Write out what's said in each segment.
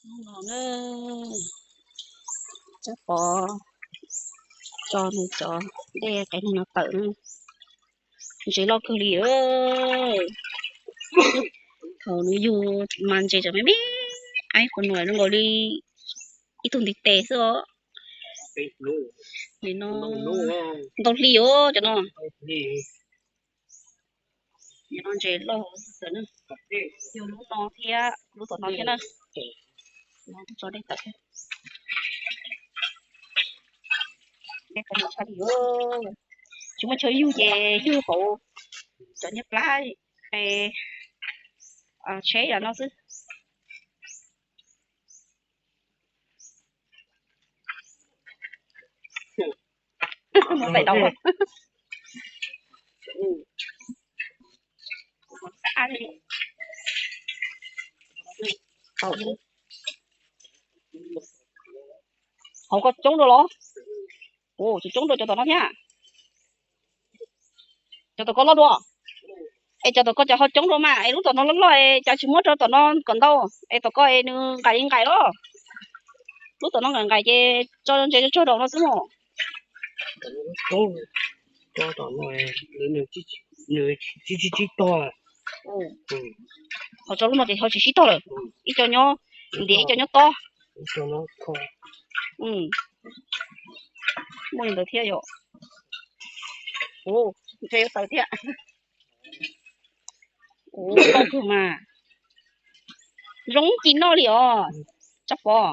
Hnub no na, Tsab Pov tso nws cov dej qev neeg no tawm na, ntses loj kawg li. Thaum nws yug mas ntses tseem me me, aib qhov nuam zoo nkaus li ib tug ntiv tes xwb os. Nim no ntau hli os cov no. Nim no ntses loj, yog lub no thiab lub tom no thiab na. Tso dej tawm thiab. Dej qev neeg tshaj li. Tsis muaj chaw yug ces yug hauv cov niag plab tsheb yam no xwb. Hauv koj coob dua los? Ua tsis coob dua cov tom no thiab. Cov tom koj loj dua. Es cov tom koj cov ho coob dua mas es lub tom no loj loj es cas tsis muab rau tom no kom ntau, es tom koj es nws nqaim li nqaim los. Lub tom no nqaim nqaim ces tso ntses tsog daum no xwb mog. Nws tsis sib tog. Ho tso lub no ces ho tsis sib tog lawm. Ib co nyob ntiav ib co nyob tob. Muaj li ntawd thiab yom. Ntses yuav tawm thiab. Ua loj kawg mas. Zoo ci noj li os Tsab Pov.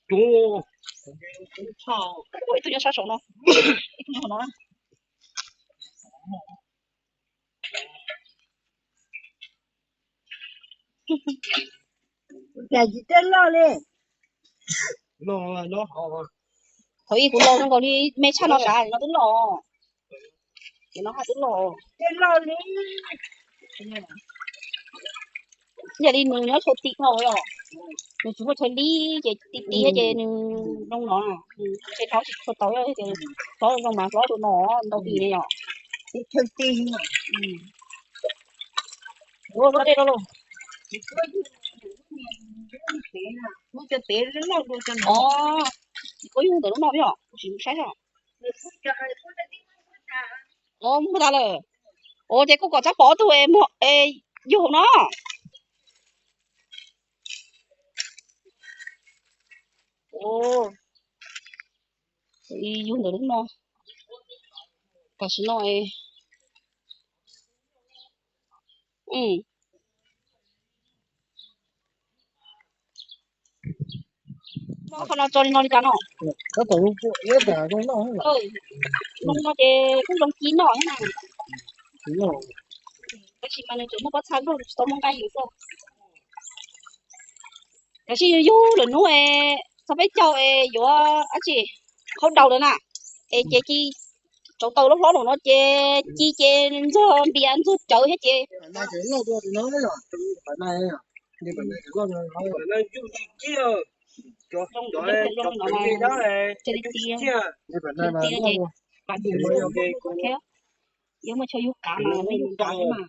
Ib tug nyob sab saum no, ib tug nyob hauv no. Cas tsis tej loj li. Thaum ub kuv los zoo nkaus li me tshaj no sav, no twb loj. Ces no haj twb loj. Yog li nws nyob chaw ti dhau yom, nws tsis muaj chaw li, ces ti ti ces nws zoo no, nws ntshe rhaub tsis tshua tau, yog tias hlob zoo mas hlob rau no ntau tis ne yom. Ua dej rau los. Ov, kuv yug ntawm lub no yom, kuv tsis saib os. Ov, muag tas lawm. Ov, ces kuj kom Tsab Pov tug es yug no. Yug ntawm lub no. Tam sim no Qhov no tso li no li cas no? Zoo no ces kuj zoo ci noj thiab na. Tab sis mas nws tseem muaj pob txha nkaug, tsis tau muaj nqaij yus xwb. Tiam sis yus yug lwm hnub es txog peb caug es yuav dab tsi, qhaub daus lawm na, es ces ci, tsauv taws loj hlob lawm no ces ci ces ntxuag npias ntxuag cawv thiab ces. Yuav muaj chaw yug qav mas mas.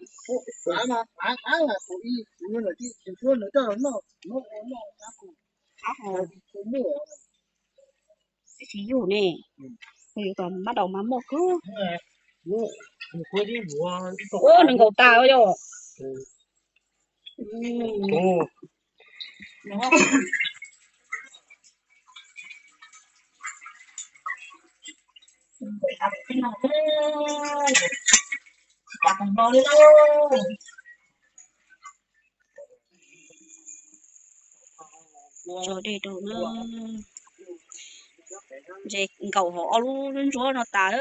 Tsis yug ne, yus tom mab daus mas muaj kawg. Ua nws nkaum tas yom. Tso dej rau na. Ntses nkaum hauv ob lub ntsuab no tas,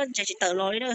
ntses tsis tawm los li na.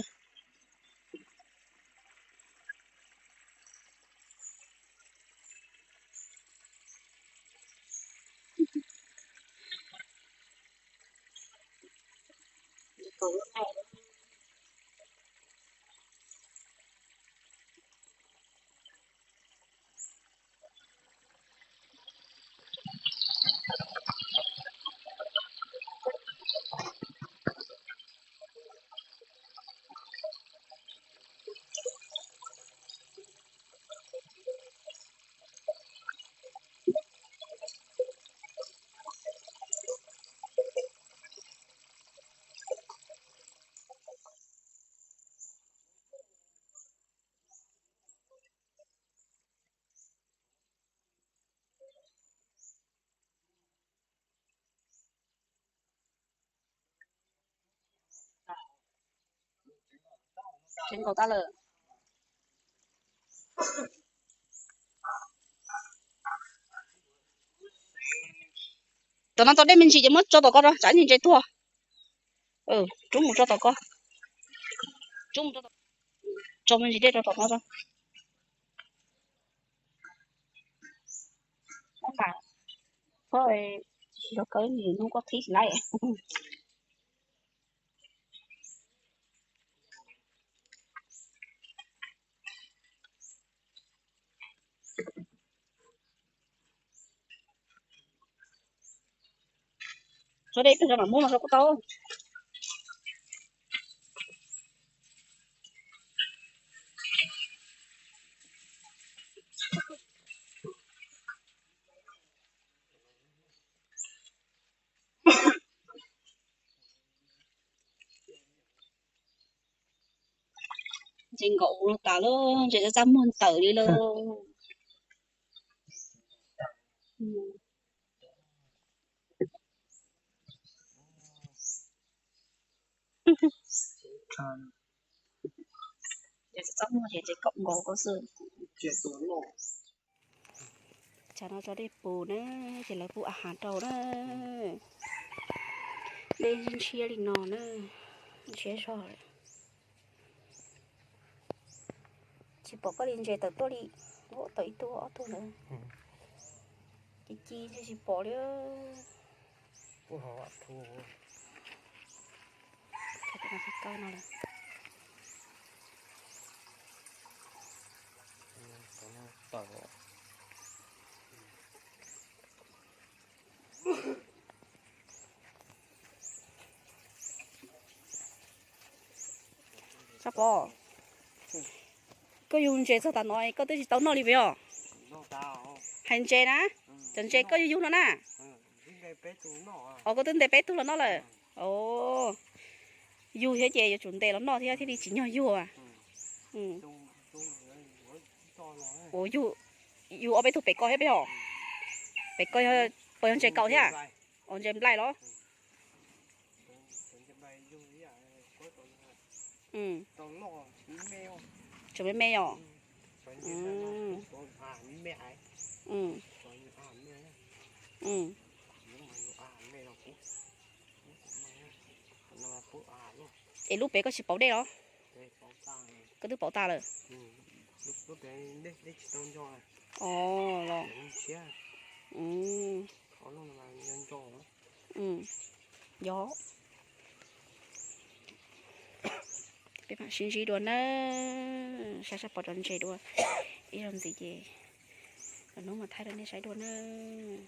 Tsev nkaus tag lawm. Tom no tau dej me ntsis ces muab tso tom ko, tsam ntses tuag. Rub mus tso tom ko. Rub mus tso tom, tso me ntsis dej rau tom no. Koj, koj tsis yog kawg, hnub koj qhib tsis laib. Tso dej pem rau mam muab los rau kuj tau. Ntses nkaus ua tas lawm, ntses txaj muag ntawm li lawm. Ntses txaj muag ces ntses kaum nkaus ko xwb. Tsam no tso dej pus na, ces lawv pub a hav rau na. Dej ntshiab li no na, ntshiab zog. Tsis pom koj li ntses tawm tuaj li, tawm ib tug ob tug ntawd. Ci ci tsis pom li. Sab Pov, koj yug ntses txog tas no koj twb tsis tau noj li puas yog? Hais ntses na, cov ntses koj yug yug no na. Os, koj twb ntes peb tug los noj lawm. Os, yug thiab ces yuav tsum ntes los noj thiab thiaj li tsis nyog yuag. Ua, yug ob peb tug pem ko thiab peb os? Pem ko puas yog ntses kaus thiab? Os, ntses nplaig los? Tseem me me os. Es lub pem koj tsis pauv dej los? Koj twb pauv tas lawm. Os, los. Yog. Peb mam sib ntsib dua nawb, saib sab Pov tso ntses dua. Ib zaug ntxiv ces lwm hnub mam thaij rau nej saib dua nawb.